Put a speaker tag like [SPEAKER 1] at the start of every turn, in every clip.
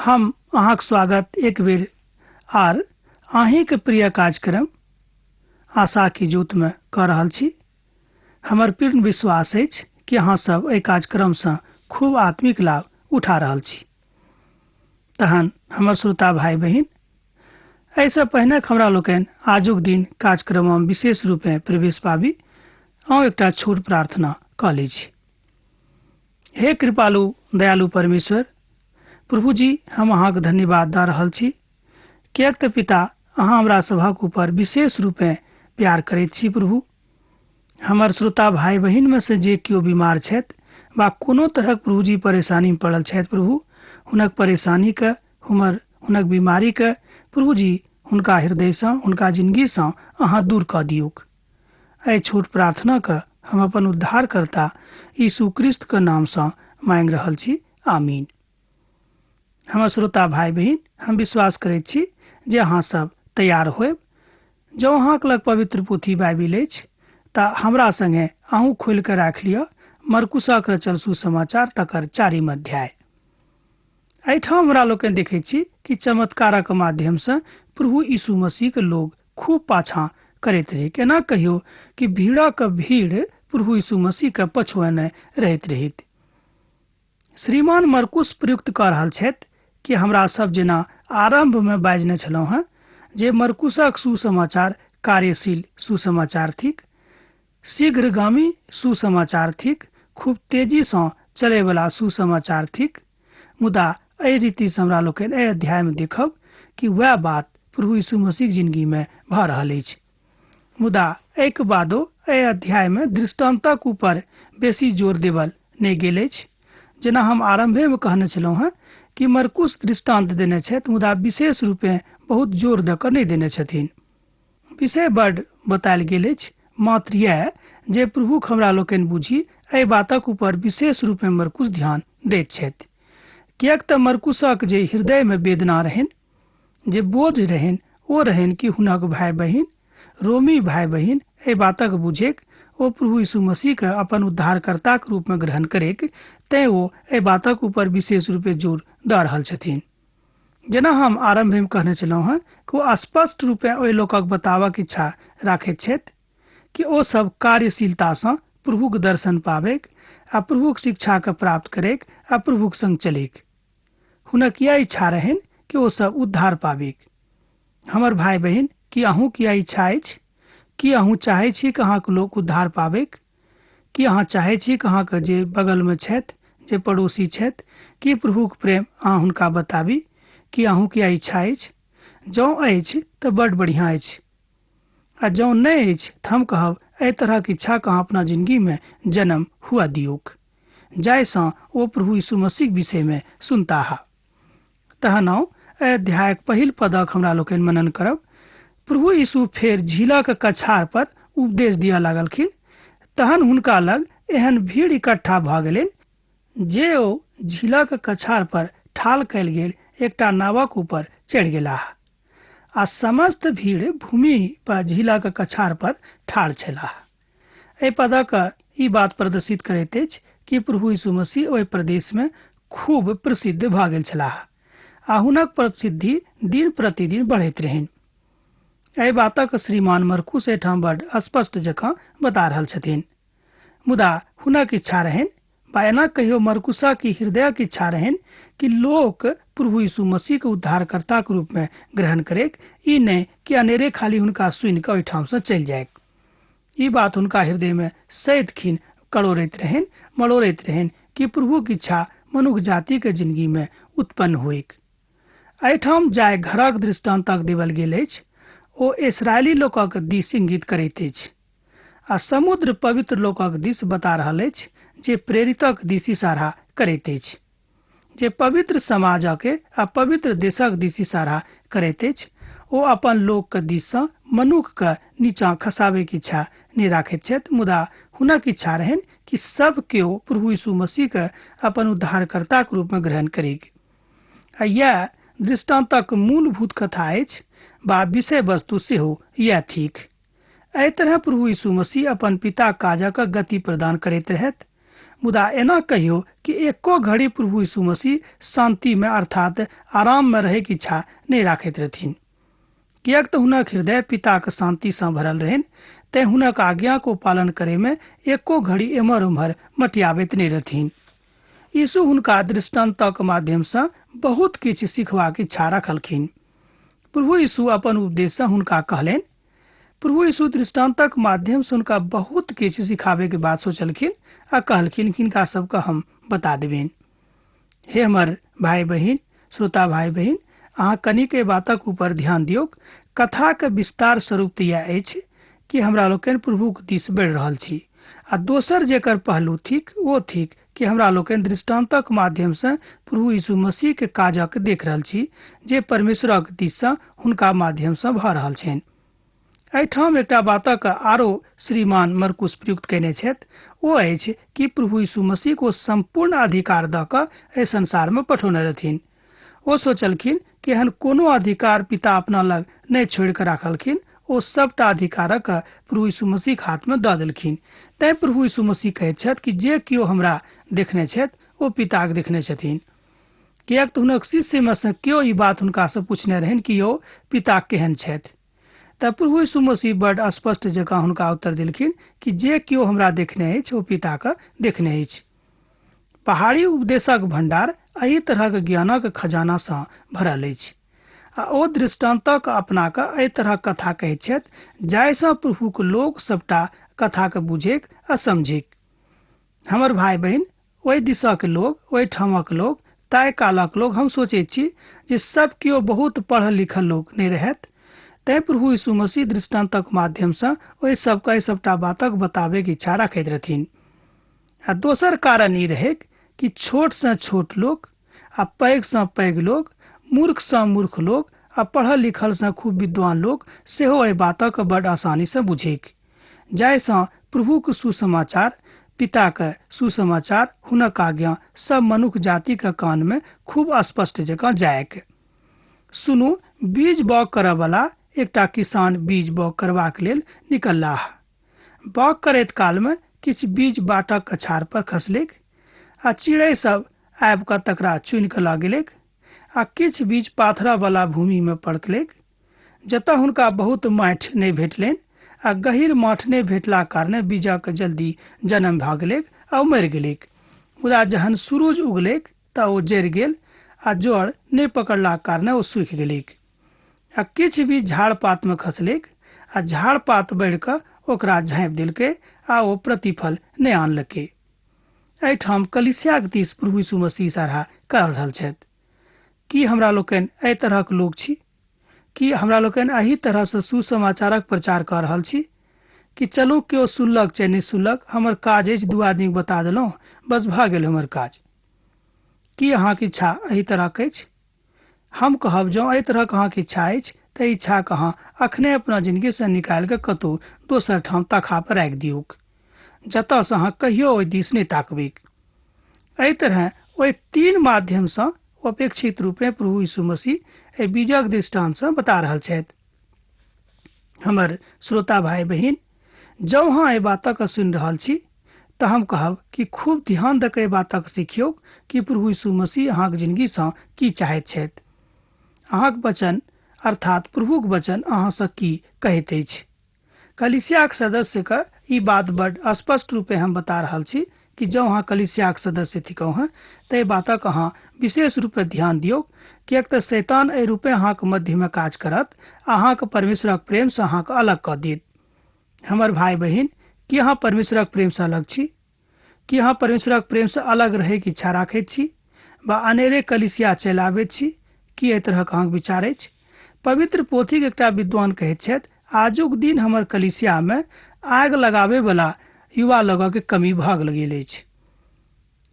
[SPEAKER 1] हम अहाँक स्वागत एक बेर आर अहीँके प्रिय कार्यक्रम आशा की ज्योतिमे कऽ रहल छी। हमर पूर्ण विश्वास अछि कि अहाँ सब एहि कार्यक्रमसँ खूब आत्मिक लाभ उठा रहल छी। तहन हमर श्रोता भाइ बहिन, एहिसँ पहिने हमरा लोकनि आजुक दिन कार्यक्रममे विशेष रूपेँ प्रवेश पाबी, आउ एकटा छोट प्रार्थना कऽ लै छी। हे कृपालु दयालु परमेश्वर प्रभु जी, हम अहाँके धन्यवाद दऽ रहल छी, किएक तऽ पिता अहाँ हमरा सभक ऊपर विशेष रूपेँ प्यार करैत छी। प्रभु, हमर श्रोता भाइ बहिनमे से जे केओ बीमार छथि वा कोनो तरहक प्रभुजी परेशानीमे पड़ल छथि, प्रभु हुनक परेशानीके, हुनक बीमारीके प्रभुजी हुनका हृदयसँ, हुनका जिनगीसँ अहाँ दूर कऽ दियौक। एहि छोट प्रार्थनाके हम अपन उद्धारकर्ता यीशु क्रिस्तके नामसँ मांगि रहल छी, आमीन। हमर श्रोता भाइ बहिन, हम विश्वास करैत छी जे अहाँ सब तैयार होयब। जँ अहाँके लग पवित्र पोथी बाइबिल अछि तऽ हमरा संगे अहूँ खोलि कऽ राखि लिअ मरकुसक रचल सुसमाचार तकर 4 अध्याय। एहिठाम हमरा लोकनि देखैत छी कि चमत्कारक माध्यमसँ प्रभु यीशु मसीहके लोग खूब पाछाँ करैत रहै। केना कहियो कि भीड़क भीड़ प्रभु यीशु मसीहके पछुएने रहैत रहैत। श्रीमान मरकुस प्रयुक्त कऽ रहल छथि कि हमरा सब जेना आरम्भमे बाजने छलहुँ हेँ जे मरकुसक सुसमाचार कार्यशील सुसमाचार थिक, शीघ्रगामी सुसमाचार थिक, खूब तेजीसँ चलैवला सुसमाचार थिक। मुदा एहि रीतिसँ हमरा लोकनि एहि अध्यायमे देखब कि वएह बात प्रभु यीशु मसीहक जिनगीमे भऽ रहल अछि। मुदा एहिके बादो एहि अध्यायमे दृष्टान्तक ऊपर बेसी जोर देबल नहि गेल अछि। जेना हम आरम्भेमे कहने छलहुँ हेँ कि मरकुस दृष्टान्त देने छथि, मुदा विशेष रूपेँ बहुत जोर दऽ कऽ नहि देने छथिन। विषय बड बतायल गेल अछि, मात्र इएह जे प्रभुक हमरा लोकनि बुझी एहि बातक ऊपर विशेष रूपेँ मरकुस ध्यान दैत छथि। किएक तऽ मरकुसक जे हृदयमे वेदना रहनि, जे बोझ रहनि, ओ रहनि कि हुनक भाय बहिन, रोमी भाय बहिन एहि बातक बुझेक ओ प्रभु यीशु मसीहके अपन उद्धारकर्ताक रूपमे ग्रहण करेक, तैँ ओ एहि बातक ऊपर विशेष रूपे जोर दऽ रहल छथिन। जेना हम आरम्भमे कहने छलहुँ हेँ कि ओ स्पष्ट रूपे ओहि लोकक बताबक इच्छा राखैत छथि कि ओ सब कार्यशीलतासँ प्रभुक दर्शन पाबैक आ प्रभुक शिक्षाके प्राप्त करैक आ प्रभुक संग चलैक। हुनक इएह इच्छा रहनि कि ओ सब उद्धार पाबिक। हमर भाय बहिन, की अहूँक इएह इच्छा अछि? की अहूँ चाहै छी कि अहाँके लोक उद्धार पाबैक? की अहाँ चाहै छी कि अहाँके जे बगलमे छथि, जे पड़ोसी छथि, की प्रभुक प्रेम अहाँ हुनका बताबी? की अहूँक इएह इच्छा अछि? जँ अछि तऽ बड्ड बढ़िआँ अछि, आ जँ नहि अछि तऽ हम कहब एहि तरहक इच्छाके अहाँ अपना जिनगीमे जन्म हुअ दियौक, जाहिसँ ओ प्रभु यीशु मसीहक विषयमे सुनताह। तहन आउ एहि अध्यायक पहिल पदक हमरा लोकनि मनन करब। प्रभु यीशु फेर झीलक कछार पर उपदेश दिअ लागलखिन। तहन हुनका लग एहन भीड़ इकट्ठा भऽ गेलनि जे ओ झीलक कछार पर ठाल कयल गेल एकटा नावक ऊपर चढ़ि गेलाह, आ समस्त भीड़ भूमि पर झीलक कछार पर ठाढ़ छलाह। एहि पदक ई बात प्रदर्शित करैत अछि कि प्रभु यीशु मसीह ओहि प्रदेशमे खूब प्रसिद्ध भऽ गेल छलाह आ हुनक प्रसिद्धि दिन प्रतिदिन बढ़ैत रहनि। एहि बातक श्रीमान मरकुस एहिठाम बड स्पष्ट जकाँ बता रहल छथिन। मुदा हुनक इच्छा रहनि, वा एना कहियो मरकुसक ई हृदयक इच्छा रहनि कि लोक प्रभु यीशु मसीहके उद्धारकर्ताक रूपमे ग्रहण करैक, ई नहि कि अनेरे खाली हुनका सुनि कऽ ओहिठामसँ चलि जाइक। ई बात हुनका हृदयमे सैदखिन कड़ोरैत रहनि, मड़ोरैत रहनि कि प्रभुक इच्छा मनुख जातिके जिनगीमे उत्पन्न होइक। एहिठाम जाहि घरक दृष्टान्तक देवल गेल अछि ओ इसराइली लोकक दिस इंगित करैत अछि आ समुद्र पवित्र लोकक दिस बता रहल अछि जे प्रेरितक दिस इशारा करैत अछि, जे पवित्र समाजक आ पवित्र देशक दिस इशारा करैत अछि। ओ अपन लोकके दिससँ मनुखके नीचाँ खसाबैके इच्छा नहि राखैत छथि, मुदा हुनक इच्छा रहनि कि सब केओ प्रभु यीशु मसीहके अपन उद्धारकर्ताक रूपमे ग्रहण करैक। आ इएह दृष्टान्तक मूलभूत कथा अछि वा विषय वस्तु सेहो इएह थिक। एहि तरह प्रभु यीशु मसीह अपन पिता काजक गति प्रदान करैत रहथि, मुदा एना कहियो कि एको घड़ी प्रभु यीशु मसीह शांति में अर्थात आराम में रहैके इच्छा नहि राखैत रहथिन, किएक तऽ हुनक हृदय पिताक शांतिसँ भरल रहनि, तेँ हुनक आज्ञाक ओ पालन करैमे एको घड़ी एम्हर ओम्हर मटियाबैत नहि रहथिन। यीशु हुनका दृष्टान्तक माध्यमसँ बहुत किछु सिखबाक इच्छा रखलखिन। प्रभु यीशु अपन उपदेशसँ हुनका कहलनि। प्रभु यीशु दृष्टान्तक माध्यमसँ हुनका बहुत किछु सिखाबैके बात सोचलखिन आ कहलखिन, हिनका सबके हम बता देबनि। हे हमर भाय बहिन, श्रोता भाय बहिन, अहाँ कनिक एहि बातक ऊपर ध्यान दियौक। कथाके विस्तार स्वरूप तऽ इएह अछि कि हमरा लोकनि प्रभुक दिस बढ़ि रहल छी, आ दोसर जेकर पहलू थिक ओ थिक कि हमरा लोकनि दृष्टान्तक माध्यमसँ प्रभु यीशु मसीहके काजक देख रहल छी जे परमेश्वरक दिससँ हुनका माध्यमसँ भऽ रहल छनि। एहिठाम एकटा बातक आरो श्रीमान मरकुस प्रयुक्त कयने छथि, ओ अछि कि प्रभु यीशु मसीह को सम्पूर्ण अधिकार दऽ कऽ एहि संसारमे पठौने रहथिन। ओ सोचलखिन कि एहन कोनो अधिकार पिता अपना लग नहि छोड़ि कऽ राखलखिन, ओ सभटा अधिकारक प्रभु यीशु मसीहक हाथमे दऽ देलखिन। तैँ प्रभु यीशु मसीह कहैत छथि कि जे केओ हमरा देखने छथि ओ पिताके देखने छथिन। किएक तऽ हुनक शिष्यमे सँ केओ ई बात हुनकासँ पूछने रहनि कि यौ पिता केहन छथि, तऽ प्रभु यीशु मसीह बड्ड स्पष्ट जकाँ हुनका उत्तर देलखिन कि जे केओ हमरा देखने अछि ओ पिताके देखने अछि। पहाड़ी उपदेशक भंडार एहि तरहक ज्ञानक खजानासँ भरल अछि, आ ओ दृष्टान्तक अपनाके एहि तरहक कथा कहैत छथि जाहिसँ प्रभुक लोक सभटा कथाके बुझैक आ समझैक। हमर भाय बहिन, ओहि दिशक लोक, ओहि ठामक लोक, ताहि कालक लोक, हम सोचैत छी जे सब केओ बहुत पढ़ल लिखल लोक नहि रहथि, तैँ प्रभु यीशु मसीह दृष्टान्तक माध्यमसँ ओहि सबके एहि सभटा बातक बताबैके इच्छा राखैत रहथिन। आ दोसर कारण ई रहैक कि छोटसँ छोट लोक आ पैघसँ पैघ लोक, मूर्खसँ मूर्ख लोक आ पढ़ल लिखलसँ खूब विद्वान लोक सेहो एहि बातक बड्ड आसानीसँ बुझैक, जाहिसँ प्रभुक सुसमाचार, पिताक सुसमाचार, हुनक आज्ञा सब मनुख जातिक कानमे खूब स्पष्ट जकाँ जायक। सुनू, बीज बाउग करऽवला एकटा किसान बीज बाउग करबाक लेल निकललाह। बाउग करैत कालमे किछु बीज बाटक कछार पर खसलैक आ चिड़ै सब आबि कऽ तकरा चुनि कऽ लऽ गेलैक, आ किछु बीज पाथरवला भूमिमे पड़लैक जतऽ हुनका बहुत माटि नहि भेटलनि, आ गहीर माटि नहि भेटलाक कारणे बीजक जल्दी जन्म भऽ गेलैक आ ओ मरि गेलैक। मुदा जहन सूरुज उगलैक तऽ ओ जरि गेल आ जड़ नहि पकड़लाक कारणे ओ सूखि गेलैक। आ किछु बीज झाड़ पातमे खसलैक आ झाड़ पात बढ़ि कऽ ओकरा झाँपि देलकै आ ओ प्रतिफल नहि आनलकै। एहिठाम कलीसियाक दिस प्रभु यीशु मसीह इशारा कऽ रहल छथि। की हमरा लोकनि एहि तरहक लोक छी? की हमरा लोकनि एहि तरहसँ सुसमाचारक प्रचार कऽ रहल छी कि चलू केओ सुनलक चाहे नहि सुनलक, हमर काज अछि दू आदमीके बता देलहुँ, बस भऽ गेल हमर काज। की अहाँके इच्छा एहि तरहक अछि? हम कहब जँ एहि तरहक अहाँके इच्छा अछि तऽ इच्छाके अहाँ अखने अपना जिनगीसँ निकालि कऽ कतहु दोसर ठाम तखा पर राखि दियौक, जतऽसँ अहाँ कहियो ओहि दिस नहि ताकबैक। एहि तरहे ओहि तीन माध्यमसँ अपेक्षित रूपेँ प्रभु यीशु मसीह एहि बीजक दृष्टान्तसँ बता रहल छथि। हमर श्रोता भाय बहिन, जँ अहाँ एहि बातक सुनि रहल छी तऽ हम कहब कि खूब ध्यान दऽ कऽ एहि बातक सिखियौक कि प्रभु यीशु मसीह अहाँक जिनगीसँ की चाहैत छथि। अहाँक वचन अर्थात प्रभुक वचन अहाँसँ की कहैत अछि। कलीसियाक सदस्यके ई बात बड्ड स्पष्ट रूपे हम बता रहल छी कि जँ अहाँ कलीसियाक सदस्य थिकहुँ हँ तऽ एहि बातक अहाँ विशेष रूपे ध्यान दियौक, किएक तऽ शैतान एहि रूपे अहाँक मध्यमे काज करत आ अहाँक परमेश्वरक प्रेमसँ अहाँक अलग कऽ देत। हमर भाय बहिन, की अहाँ परमेश्वरक प्रेमसँ अलग छी? की अहाँ परमेश्वरक प्रेमसँ अलग रहैके इच्छा राखैत छी वा अनेरे कलीसिया चलि आबैत छी? की एहि तरहक अहाँक विचार अछि? पवित्र पोथीक एकटा विद्वान कहैत छथि, आजुक दिन हमर कलीसियामे आगि लगाबैवला युवा लोकक कमी भऽ गेल अछि।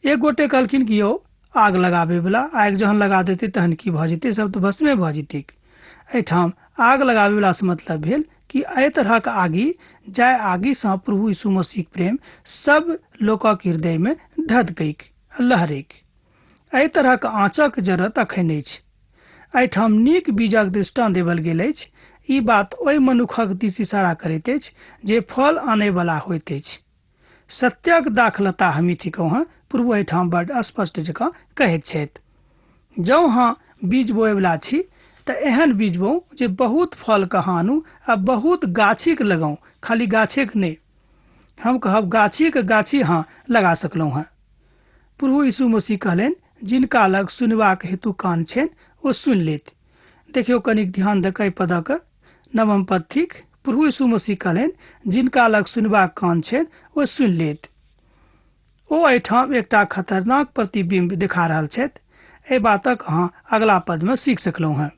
[SPEAKER 1] एक गोटे कहलखिन कि यौ आगि लगाबैवला आगि जहन लगा देतै तहन की भऽ जेतै, सब तऽ भस्मे भऽ जेतैक। एहिठाम आगि लगाबैवलासँ मतलब भेल कि एहि तरहक आगि जाहि आगिसँ प्रभु यीशु मसीहक प्रेम सब लोकक हृदयमे धधकैक लहरैक। एहि तरहक आँचक जरूरत अखन अछि। एहिठाम नीक बीजक दृष्टान्त देवल गेल अछि। ई बात ओहि मनुखक दिस इशारा करैत अछि जे फल आनयवला होइत अछि। सत्यक दाखलता हमही थिकहुँ हँ, प्रभु एहिठाम बड स्पष्ट जकाँ कहैत छथि। जँ अहाँ बीज बोअयवला छी तऽ एहन बीज बोउ जे बहुत फलके अहाँ आनू आ बहुत गाछीके लगाउ, खाली गाछेके नहि, हम कहब गाछीके गाछी अहाँ लगा सकलहुँ हँ। प्रभु यीशु मसीह कहलनि, जिनका लग सुनबाक हेतु कान छनि ओ सुनि लेथि। देखियौ कनिक ध्यान दऽ कऽ एहि पदक नवम पद थिक। प्रभु यीशु मसीह कहलनि, जिनका लग सुनबाक कान छनि ओ सुनि लेत। ओ एहिठाम एकटा खतरनाक प्रतिबिंब देखा रहल छथि। एहि बातक अहाँ अगला पदमे सीख सकलहुँ हेँ।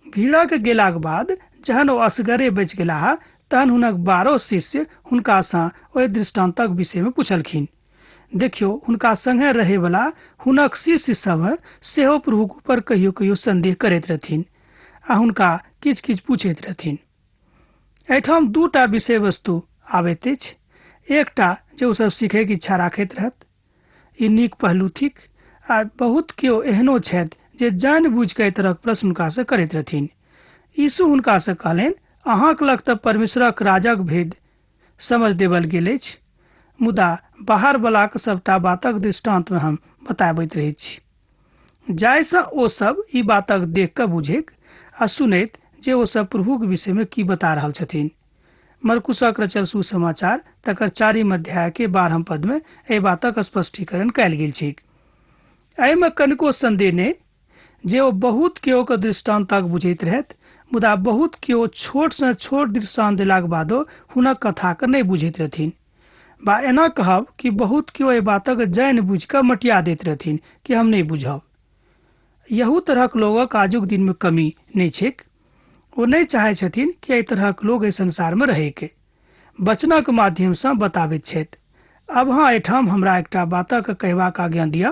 [SPEAKER 1] भीड़क गेलाक बाद जहन ओ असगरे बचि गेलाह तहन हुनक 12 शिष्य हुनकासँ ओहि दृष्टान्तक विषयमे पुछलखिन। देखियौ, हुनका संगे रहैवला हुनक शिष्य सभ सेहो प्रभुक ऊपर कहियो कहियो संदेह करैत रहथिन आ हुनका किछु किछु पूछैत रहथिन। एहिठाम दूटा विषय वस्तु आबैत अछि। एकटा जे ओ सब सीखैके इच्छा राखैत रहत, ई नीक पहलू थिक, आ बहुत केओ एहनो छथि जे जानि बुझि कऽ एहि तरहक प्रश्न हुनकासँ करैत रहथिन। यीशु हुनकासँ कहलनि, अहाँक लग तऽ परमेश्वरक राजक भेद समझ देबल गेल अछि, मुदा बाहर बलाक सभटा बातक दृष्टान्तमे हम बताबैत रहैत छी, जाहिसँ ओ सब ई बातक देख कऽ बुझैक आ सुनैत जे ओ सब प्रभुक विषयमे की बता रहल छथिन। मरकुसक रचल सुसमाचार तकर 4 अध्याय के 12 पदमे एहि बातक स्पष्टीकरण कयल गेल छैक। एहिमे कनिको संदेह नहि जे ओ बहुत केओ के दृष्टान्तक बुझैत रहथि, मुदा बहुत केओ छोटसँ छोट दृष्टान्त देलाक बादो हुनक कथाके नहि बुझैत रहथिन, बा एना कहब कि बहुत केओ एहि बातक जानि बुझि कऽ मटिया दैत रहथिन कि हम नहि बुझब। यहू तरहक लोगक आजुक दिनमे कमी नहि छैक। ओ नहि चाहै छथिन कि एहि तरहक लोग एहि संसारमे रहैके। वचनक माध्यमसँ बताबैत छथि। आब अहाँ एहिठाम हमरा एकटा बातक कहबाक आज्ञा दिअ,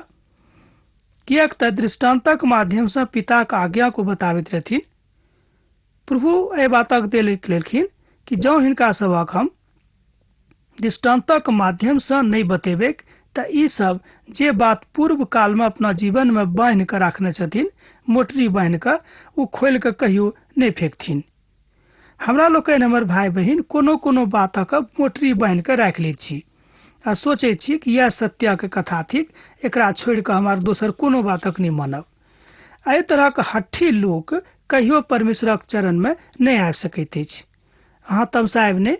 [SPEAKER 1] किएक तऽ दृष्टान्तक माध्यमसँ पिताक आज्ञाक ओ बताबैत रहथिन। प्रभु एहि बातक देल लेलखिन कि जँ हिनका सभक हम दृष्टान्तक माध्यमसँ नहि बतेबैक तऽ ई सब जे बात पूर्व कालमे अपना जीवनमे बान्हि कऽ राखने छथिन, मोटरी बान्हि कऽ, ओ खोलि कऽ कहियो नहि फेकथिन। हमरा लोकनि हमर भाय बहिन कोनो कोनो बातक मोटरी बान्हि कऽ राखि लैत छी आ सोचैत छी कि इएह सत्यक कथा थिक, एकरा छोड़ि कऽ हम आर दोसर कोनो बातक नहि मानब। एहि तरहक हट्ठी लोक कहियो परमेश्वरक चरणमे नहि आबि सकैत अछि। अहाँ तमसायब नहि,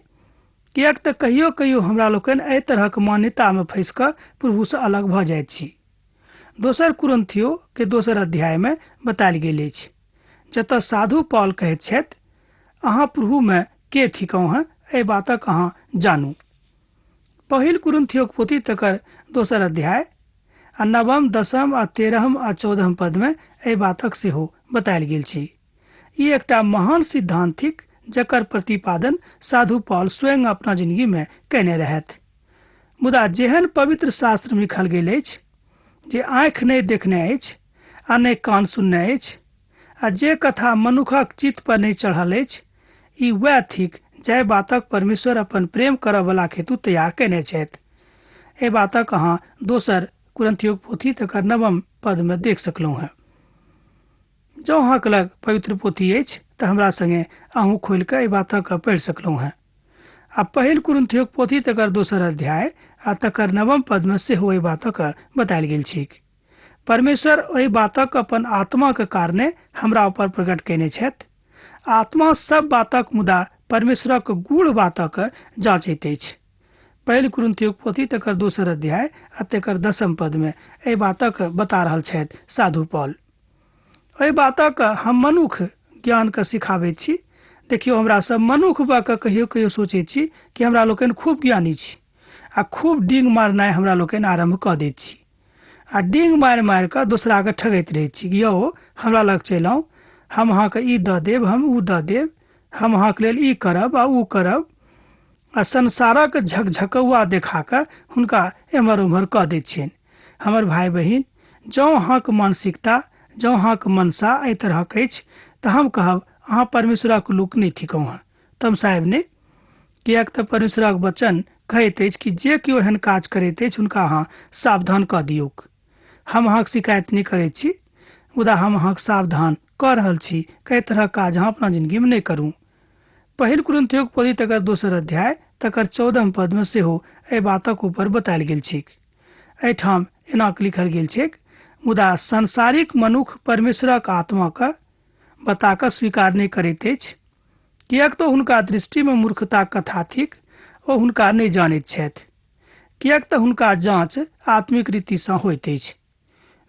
[SPEAKER 1] किएक तऽ कहियो कहियो हमरा लोकनि एहि तरहक मान्यतामे फँसि कऽ प्रभुसँ अलग भऽ जाइत छी। दोसर कुरिन्थियो के दोसर अध्यायमे बतायल गेल अछि, जतऽ साधु पॉल कहैत छथि, अहाँ प्रभुमे के थिकहुँ हँ, एहि बातक अहाँ जानू। पहिल कुरिन्थियोक पोथी तकर दोसर अध्याय आ 9, 10 आ 13 आ 14 पदमे एहि बातक सेहो बतायल गेल छै। ई एकटा महान सिद्धांत थिक जकर प्रतिपादन साधु पॉल स्वयं अपना जिंदगीमे कयने रहथि। मुदा जेहन पवित्र शास्त्रमे लिखल गेल अछि, जे आँखि नहि देखने अछि आ नहि कान सुनने अछि आ जे कथा मनुखक चित्त पर नहि चढ़ल अछि, ई वएह थिक जाहि बातक परमेश्वर अपन प्रेम करऽवलाक हेतु तैयार कयने छथि। एहि बातक अहाँ दोसर कुरिन्थियोक पोथी तकर 9 पदमे देख सकलहुँ हेँ। जँ अहाँके लग पवित्र पोथी अछि तऽ हमरा संगे अहूँ खोलि कऽ एहि बातक पढ़ि सकलहुँ हेँ। आ पहिल कुरिन्थियोक पोथी तकर दोसर अध्याय आ तकर 9 पदमे सेहो एहि बातक बतायल गेल छैक। परमेश्वर एहि बातक अपन आत्माक कारणे हमरा ऊपर प्रकट कयने छथि। आत्मा सब बातक मुदा परमेश्वरक गूढ़ बातक जाँचैत अछि। पहिल कुरिन्थियोक पोथी तकर दोसर अध्याय आ तकर 10 पदमे एहि बातक बता रहल छथि साधु पॉल। एहि बातक हम मनुख ज्ञानके सिखाबैत छी। देखियौ, हमरा सब मनुख भऽ कऽ कहियो कहियो सोचैत छी कि हमरा लोकनि खूब ज्ञानी छी आ खूब डींग मारनाइ हमरा लोकनि आरम्भ कऽ दैत छी आ डींग मारि मारि कऽ दोसराके ठगैत रहैत छी कि यौ हमरा लग चलि आउ, हम अहाँके ई दऽ देब, हम ओ दऽ देब, हम अहाँके लेल ई करब आ ओ करब, आ संसारक झकझकौआ देखा कऽ हुनका एम्हर ओम्हर कऽ दैत छियनि। हमर भाय बहिन, जँ अहाँके मानसिकता, जँ अहाँके मनसा एहि तरहक अछि तऽ हम कहब अहाँ परमेश्वरक लोक नहि थिकहुँ हँ। तमसायब नहि, किएक तऽ परमेश्वरक वचन कहैत अछि कि जे केओ एहन काज करैत अछि हुनका अहाँ सावधान कऽ दियौक। हम अहाँके शिकायत नहि करैत छी, मुदा हम अहाँके सावधान कऽ रहल छी कि एहि तरहक काज अहाँ अपना जिंदगीमे नहि करू। पहिल कुरिन्थियोक पोथी तकर दोसर अध्याय तकर 14 पदमे सेहो एहि बातक ऊपर बतायल गेल छैक। एहिठाम एना लिखल गेल छैक, मुदा सांसारिक मनुख परमेश्वरक आत्माके बता कऽ स्वीकार नहि करैत अछि, किएक तऽ हुनका दृष्टिमे मूर्खताक कथा थिक, ओ हुनका नहि जानैत छथि, किएक तऽ हुनका जाँच आत्मिक रीतिसँ होइत अछि।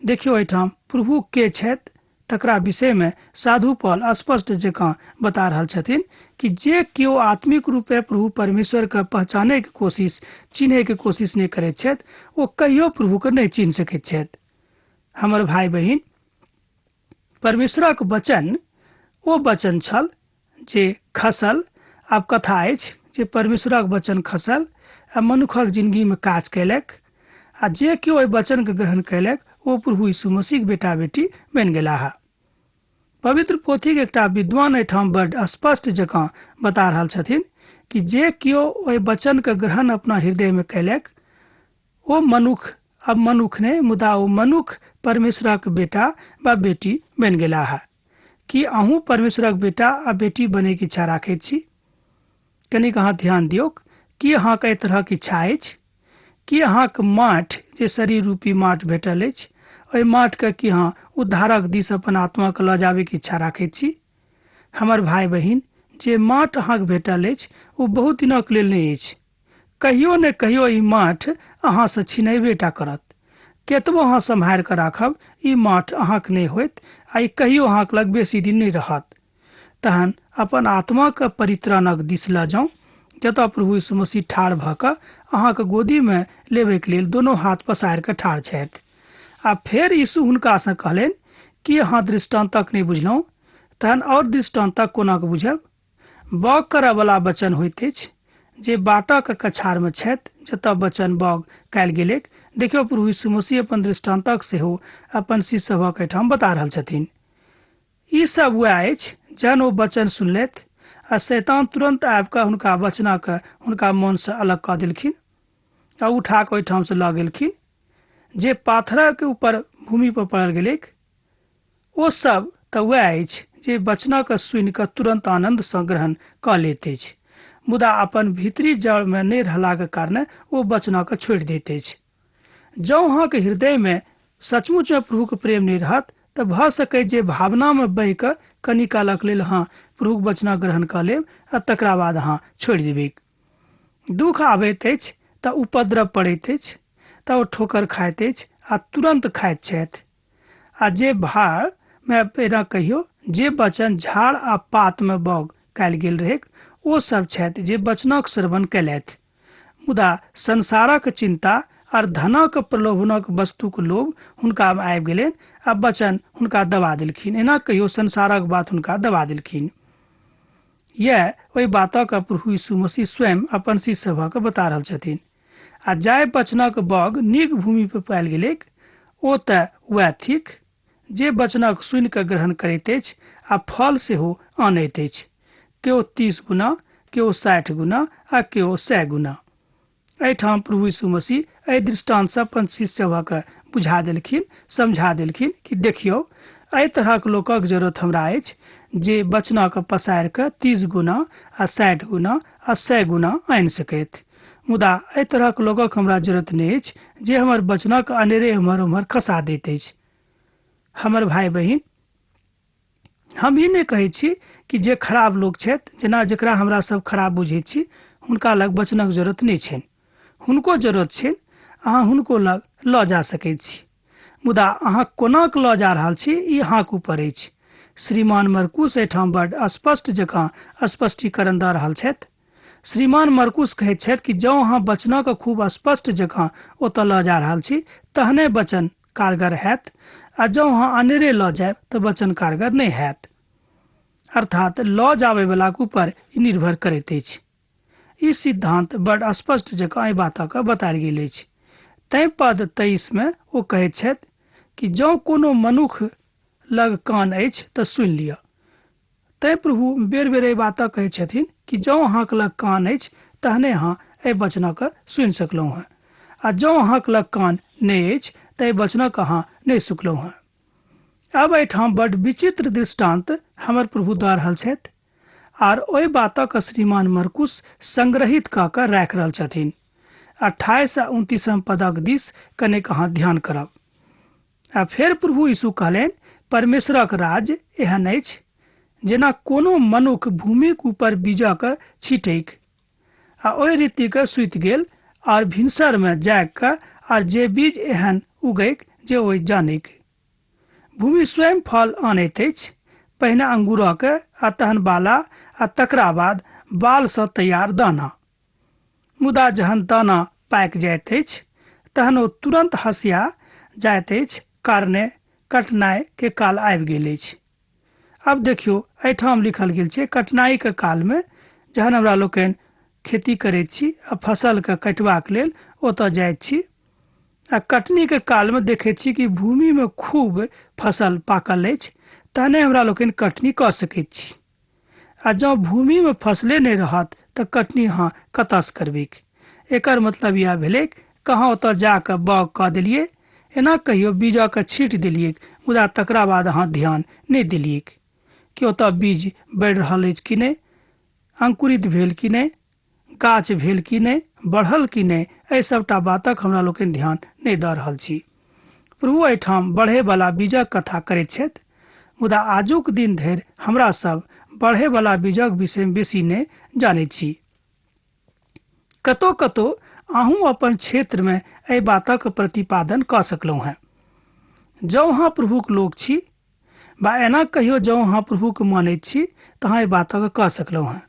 [SPEAKER 1] देखियौ, एहिठाम प्रभु के छथि तकरा विषयमे साधु पॉल स्पष्ट जकाँ बता रहल छथिन कि जे केओ आत्मिक रूपे प्रभु परमेश्वरके पहचानैके कोशिश, चिन्हैके कोशिश नहि करैत छथि, ओ कहियो प्रभुके नहि चिन्ह सकैत छथि। हमर भाय बहिन, परमेश्वरक वचन ओ वचन छल जे खसल। आब कथा अछि जे परमेश्वरक वचन खसल आ मनुखक जिंदगीमे काज कयलक, आ जे केओ ओहि वचनके ग्रहण कयलक ओ प्रभु यीशु मसीहक बेटा बेटी बनि गेलाह। पवित्र पोथीके एकटा विद्वान एहिठाम बड्ड स्पष्ट जकाँ बता रहल छथिन कि जे केओ ओहि वचनके ग्रहण अपना हृदयमे कयलक ओ मनुख अब मनुख नहि, मुदा ओ मनुख परमेश्वरक बेटा वा बेटी बनि गेलाह। की अहूँ परमेश्वरक बेटा आ बेटी बनैके इच्छा राखैत छी? कनिक अहाँ ध्यान दियौक, की अहाँके एहि तरहक इच्छा अछि? की अहाँके माठ जे शरीर रूपी माठ भेटल अछि, ओहि माठके की अहाँ उद्धारक दिस अपन आत्माके लऽ जाबैके इच्छा राखैत छी? हमर भाय बहिन, जे माठ अहाँके भेटल अछि ओ बहुत दिनक लेल नहि अछि। कहियो ने कहियो ई माठ अहाँसँ छिनेबे टा करत। केतबो अहाँ सम्हारि कऽ राखब, ई माठ अहाँके नहि होयत आ ई कहियो अहाँके लग बेसी दिन नहि रहत। तहन अपन आत्माके परित्राणक दिस लऽ जाउ, जतऽ प्रभु यीशु मसीह ठाढ़ भऽ कऽ अहाँके गोदीमे लेबैके लेल दोनो हाथ पसारि कऽ ठाढ़ छथि। आ फेर यीशु हुनकासँ कहलनि, की अहाँ दृष्टान्तक नहि बुझलहुँ? तहन आओर दृष्टान्तक कोना कऽ बुझब? बाउग करऽवला वचन होइत अछि जे बाटक कछारमे छथि, जतऽ वचन बाउग कयल गेलैक। देखियौ, प्रभु यीशु मसीह अपन दृष्टान्तक सेहो अपन शिष्य सभक एहिठाम बता रहल छथिन। ई सब वएह अछि जहन ओ वचन सुनलथि आ शैतान तुरन्त आबि कऽ हुनका वचनक हुनका मोनसँ अलग कऽ देलखिन आ उठा कऽ ओहिठामसँ लऽ गेलखिन। जे पाथरक ऊपर भूमि पर पड़ल गेलैक ओ सब तऽ वएह अछि जे वचनक सुनि कऽ तुरन्त आनन्दसँ ग्रहण कऽ लैत अछि, मुदा अपन भीतरी जड़मे नहि रहलाक कारणे ओ वचनक छोड़ि दैत अछि। जँ अहाँके हृदयमे सचमुचमे प्रभुके प्रेम नहि रहत तऽ भऽ सकै जे भावनामे बहि कऽ कनि कालक लेल अहाँ प्रभुक वचनक ग्रहण कऽ लेब आ तकरा बाद अहाँ छोड़ि देबैक। दुःख आबैत अछि तऽ उपद्रव पड़ैत अछि तऽ ओ ठोकर खाइत अछि आ तुरन्त खाइत छथि। आ जे भाड़मे एना कहियो जे वचन झाड़ आ पातमे बाउग कयल गेल रहैक ओ सब छथि जे वचनक श्रवण कयलथि, मुदा संसारक चिन्ता आर धनक प्रलोभनक वस्तुक लोभ हुनकामे आबि गेलनि आ वचन हुनका दबा देलखिन। एना कहियो संसारक बात हुनका दबा देलखिन। यैह ओहि बातक प्रभु यीशु मसीह स्वयं अपन शिष्य सभक बता रहल छथिन। आ जाहि वचनक बग नीक भूमि पर पायल गेलैक ओ तऽ वएह थिक जे वचनक सुनि कऽ ग्रहण करैत अछि आ फल सेहो आनैत अछि, केओ 30 गुना, केओ 60 गुना आ केओ 100 गुना। एहिठाम प्रभु यीशु मसीह एहि दृष्टान्तसँ अपन शिष्य सभक बुझा देलखिन, समझा देलखिन कि देखियौ, एहि तरहक लोकक जरूरत हमरा अछि जे वचनक पसारि कऽ 30 गुना आ 60 गुना आ 100 गुना आनि सकथि। मुदा एहि तरहक लोकक हमरा जरूरत नहि अछि जे हमर वचनक अनेरे एम्हर ओम्हर खसा दैत अछि। हमर भाय बहिन, हम ई नहि कहै छी कि जे खराब लोक छथि, जेना जकरा हमरा सब खराब बुझै छी, हुनका लग वचनक जरूरत नहि छनि। हुनको जरूरत छनि, अहाँ हुनको लग लऽ जा सकैत छी। मुदा अहाँ कोना कऽ लऽ जा रहल छी ई अहाँक ऊपर अछि। श्रीमान मरकुस एहिठाम बड्ड स्पष्ट जकाँ स्पष्टीकरण दऽ रहल छथि। श्रीमान मरकुस कहैत छथि कि जँ अहाँ वचनक खूब स्पष्ट जकाँ ओतऽ लऽ जा रहल छी तहने वचन कारगर हैत, आ जँ अहाँ अनेरे लऽ जायब तऽ वचन कारगर नहि हैत। अर्थात लऽ जाबयवलाक ऊपर ई निर्भर करैत अछि। ई सिद्धांत बड स्पष्ट जकाँ एहि बातक बतायल गेल अछि। तैं पद 23 मे ओ कहैत छथि कि जँ कोनो मनुख लग कान अछि तऽ सुनि लिअ। तैं प्रभु बेर बेर एहि बातक कहैत छथिन कि जँ अहाँक लग कान अछि तहने अहाँ एहि वचनक सुनि सकलहुँ हेँ, आ जँ अहाँक लग कान नहि अछि तऽ एहि वचनक अहाँ नहि सुनलहुँ हेँ। आब एहिठाम बड विचित्र दृष्टांत हमर प्रभु दऽ रहल छथि। आर ओहि बातक श्रीमान मरकुस संग्रहित कऽ कऽ राखि रहल छथिन। 28 आ 29 पदक दिस कनेक अहाँ ध्यान करब। आ फेर प्रभु यीशु कहलनि, परमेश्वरक राज्य एहन अछि जेना कोनो मनुख भूमिक ऊपर बीजक छिटैक आ ओहि रीतिके सुति गेल आर भिनसरमे जागि कऽ आर जे बीज एहन उगैक जे ओहि जानैक। भूमि स्वयं फल आनैत अछि, पहिने अंगूरक आ तहन बाला आ तकरा बाद बालसँ तैयार दाना। मुदा जहन दाना पाकि जाइत अछि तहन ओ तुरन्त हँसिया जाइत अछि, कारणे कटनाइ के काल आबि गेल अछि। आब देखियौ, एहिठाम लिखल गेल छै कटनाइके कालमे जहन हमरा लोकनि खेती करैत छी आ फसलके कटबाक लेल ओतऽ जाइत छी आ कटनीके कालमे देखैत छी कि भूमिमे खूब फसल पाकल अछि, तहने हमरा लोकनि कटनी कऽ सकैत छी। आ जँ भूमिमे फसले नहि रहत तऽ कटनी अहाँ कतऽसँ करबैक? एकर मतलब इएह भेलैक कहाँ ओतऽ जा कऽ बाउग कऽ देलियै, एना कहियो बीजके छीटि देलियैक, मुदा तकरा बाद अहाँ ध्यान नहि देलियैक कि ओतऽ बीज बढ़ि रहल अछि कि नहि, अंकुरित भेल कि नहि, गाछ भेल कि नहि, बढ़ल कि नहि, एहि सभटा बातक हमरा लोकनि ध्यान नहि दऽ रहल छी। प्रभु एहिठाम बढ़ैवला बीजक कथा करैत छथि, मुदा आजुक दिन धरि हमरा सब बढ़ैवला बीजक विषयमे बेसी नहि जानैत छी। कतौ कतौ अहूँ अपन क्षेत्रमे एहि बातक प्रतिपादन कऽ सकलहुँ हेँ। जँ अहाँ प्रभुक लोक छी वा एना कहियो जँ अहाँ प्रभुके मानैत छी तऽ अहाँ एहि बातक कऽ सकलहुँ हेँ।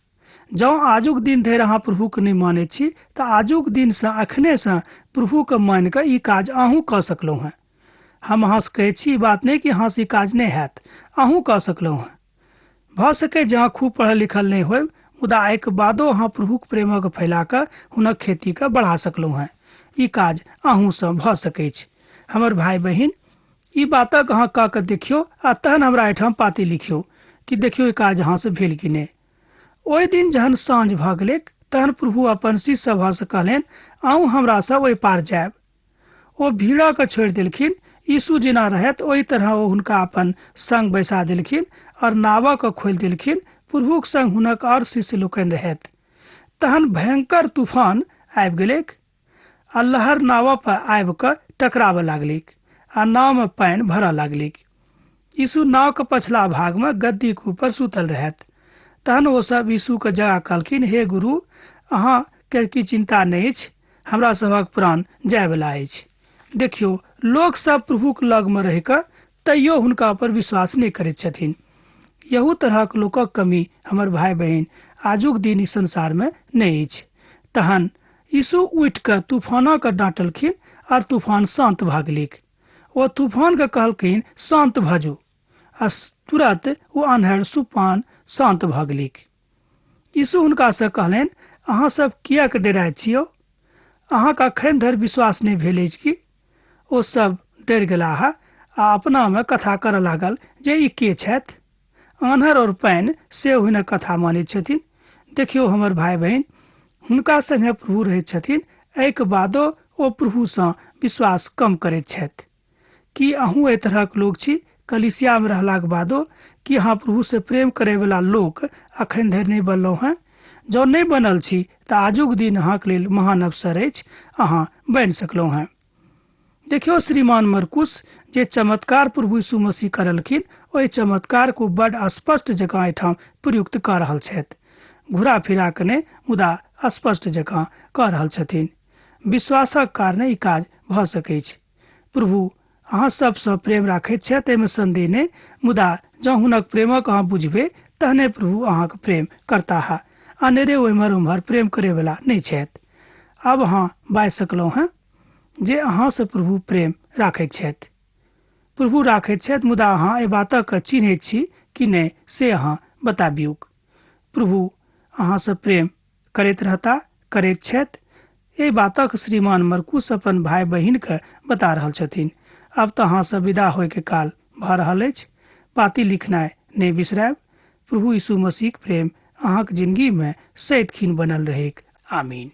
[SPEAKER 1] जँ आजुक दिन धरि अहाँ प्रभुके नहि मानैत छी तऽ आजुक दिनसँ अखनेसँ प्रभुके मानि कऽ ई काज अहूँ कऽ सकलहुँ हेँ। हम अहाँसँ कहैत छी, ई बात नहि कि अहाँसँ ई काज नहि हैत, अहूँ कऽ सकलहुँ हेँ। भऽ सकै जे अहाँ खूब पढ़ल लिखल नहि होयब, मुदा एहिके बादो अहाँ प्रभुक प्रेमक फैला कऽ हुनक खेतीके बढ़ा सकलहुँ हेँ। ई काज अहूँसँ भऽ सकैछ। हमर भाय बहिन, ई बातक अहाँ कऽ कऽ देखियौ आ तहन हमरा एहिठाम पाती लिखियौ कि देखियौ ई काज अहाँसँ भेल कि नहि। ओहि दिन जहन साँझ भऽ गेलैक तहन प्रभु अपन शिष्य सभसँ कहलनि, अहूँ हमरा सब ओहि पार जायब। ओ भीड़के छोड़ि देलखिन। यीशु जेना रहथि ओहि तरह ओ हुनका अपन संग बैसा देलखिन और नावके खोलि देलखिन। प्रभुक संग हुनक और शिष्य लोकनि रहथि। तहन भयंकर तूफान आबि गेलैक आ लहर नाव पर आबि कऽ टकराबऽ लागलैक आ नावमे पानि भरऽ लागलैक। यीशु नावके पछिला भागमे गद्दीके ऊपर सुतल रहथि। तहन ओ सब यीशुके जगा कहलखिन, हे गुरु, अहाँके की चिन्ता नहि अछि? हमरा सभक प्राण जायवला अछि। देखियौ, लोक सब प्रभुक लगमे रहि कऽ तैयो हुनका पर विश्वास नहि करैत छथिन। यहू तरहक लोकक कमी हमर भाय बहिन आजुक दिन ई संसारमे नहि अछि। तहन यीशु उठि कऽ तूफानके डाँटलखिन आर तूफान शान्त भऽ गेलैक। ओ तूफानके कहलखिन, शान्त भऽ जो। आ तुरत ओ अन्हर सुपान शान्त भऽ गेलैक। यीशु हुनकासँ कहलनि, अहाँ सब किएक डराइत छियौ? अहाँके अखन धरि विश्वास नहि भेल अछि की? ओ सब डरि गेलाह आ अपनामे कथा करऽ लागल जे ई के छथि? आन्हर और पानि सेहो हुनक कथा मानैत छथिन। देखियौ हमर भाय बहिन, हुनका संगे प्रभु रहैत छथिन, एहिके बादो ओ प्रभुसँ विश्वास कम करैत छथि। की अहूँ एहि तरहक लोक छी? कलीसियामे रहलाक बादो की अहाँ प्रभुसँ प्रेम करैवला लोक अखन धरि नहि बनलहुँ हेँ? जँ नहि बनल छी तऽ आजुक दिन अहाँक लेल महान अवसर अछि, अहाँ बनि सकलहुँ हेँ। देखियौ, श्रीमान मरकुस जे चमत्कार प्रभु यीशु मसीह करलखिन, ओहि चमत्कार को बड स्पष्ट जकाँ एहिठाम प्रयुक्त कऽ रहल छथि। घुरा फिरा कऽ नहि, मुदा स्पष्ट जकाँ कऽ रहल छथिन। विश्वासक कारणे ई काज भऽ सकैछ। प्रभु अहाँ सबसँ प्रेम राखैत छथि, एहिमे संदेह नहि, मुदा जँ हुनक प्रेमक अहाँ बुझबै तहने प्रभु अहाँक प्रेम करताह। अनेरे ओ एम्हर ओम्हर प्रेम करैवला नहि छथि। आब अहाँ बाजि सकलहुँ हेँ जे अहाँसँ प्रभु प्रेम राखैत छथि। प्रभु राखैत छथि, मुदा अहाँ एहि बातक चिन्हैत छी कि नहि से अहाँ बताबियौक। प्रभु अहाँसँ प्रेम करैत रहता, करैत छथि। एहि बातक श्रीमान मरकुस अपन भाय बहिनके बता रहल छथिन। आब तऽ अहाँसँ विदा होयके काल भऽ रहल अछि। पाती लिखनाइ नहि बिसरायब। प्रभु यीशु मसीहक प्रेम अहाँक जिनगीमे सदिखिन बनल रहैक। आमीन।